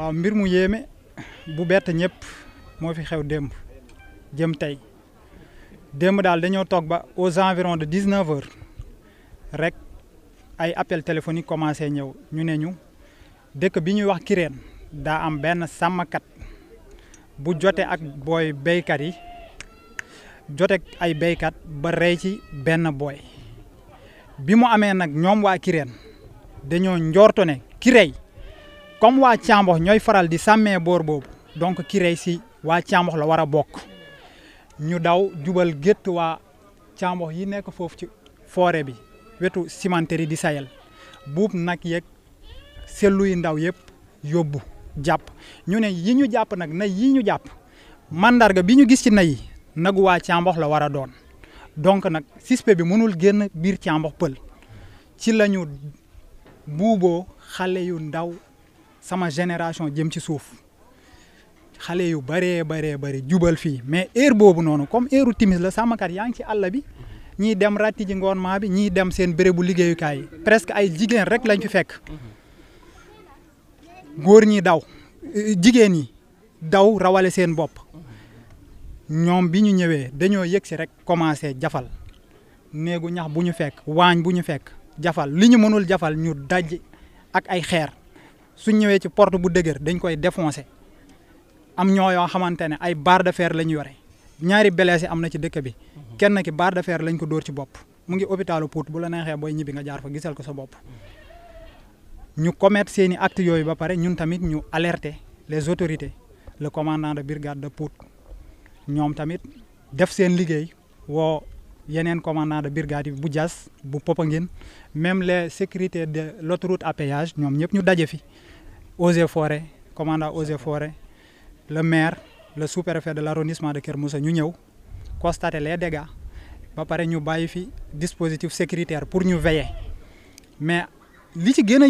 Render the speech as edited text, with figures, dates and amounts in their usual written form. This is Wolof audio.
waaw mbir mu yéeme bu bett ñëpp moo fi xew démb jëm tey démb daal dañoo toog ba aux environs de 19h rek ay appel téléphonique commencé ñëw ñu ne ñu dëkk bi ñuy wax Kirène daa am benn sàmmkat bu jote ak booy béykat yi jote ay béykat ba rey ci benn booy bi mu amee nag ñoom waa Kirène dañoo njorto ne Kirey comme waa Thiambox ñooy faral di sàmmee boor boobu donc Kirey si waa Thiambox la war a bokk ñu daw jubal gétt waa Thiambox yi nekk foofu ci forêt bi wetu cimenterie di Sayel buub nag yeeg sellu yu ndaw yëpp yóbbu jàpp ñu ne yi ñu jàpp nag nay yi ñu jàpp mandarga bi ñu gis ci nay yi nagu waa Thiambox la war a doon donc nag suspect bi mënul génn biir Thiambox pël ci la ñu buuboo xale yu ndaw sama génération jëm ci suuf xale yu bëree jubal fii mais heure boobu noonu comme heure timis la sàmmkat yaa ngi ci àll bi ñii dem ratti ji ngoonmaa bi ñii dem seen bérébu liggéeyukaay yi presque ay jigéen rek lañ fi fekk góor ñi daw jigéen ñi daw rawale seen bopp ñoom bi ñu ñëwee dañoo yëg si rek commencé jafal néegu ñax bu ñu fekk waañ bu ñu fekk jafal li ñu mënul jafal ñu daj ak ay xeer suñ ñëwee ci porte bu dëgër dañ koy défoncer am ñoo yoo xamante ne ay barre de fer la ñu yore ñaari blessé am na ci dëkk bi kenn ki barre de fer lañ ko dóor ci bopp mu ngi hôpitalu Pout bu la neexee booy ñibbi nga jaar fa gisal ko sa bopp ñu commettre seeni actes yooyu ba pare ñun tamit ñu alerter les autorités le commandant de brigade de Pout ñoom tamit def seen liggéey woo yeneen commandant de brigade yi bu Diass bu Popenguine même les sécurités de l'autoroute à péage ñoom ñëpp ñu daje fi eaux et forêt commandant eaux et forêt le maire le sous-préfet de l'arrondissement de Keur Moussa ñu ñëw constater les dégâts ba pare ñu bàyyi fi dispositif sécuritaire pour ñu veiller mais li ci gën a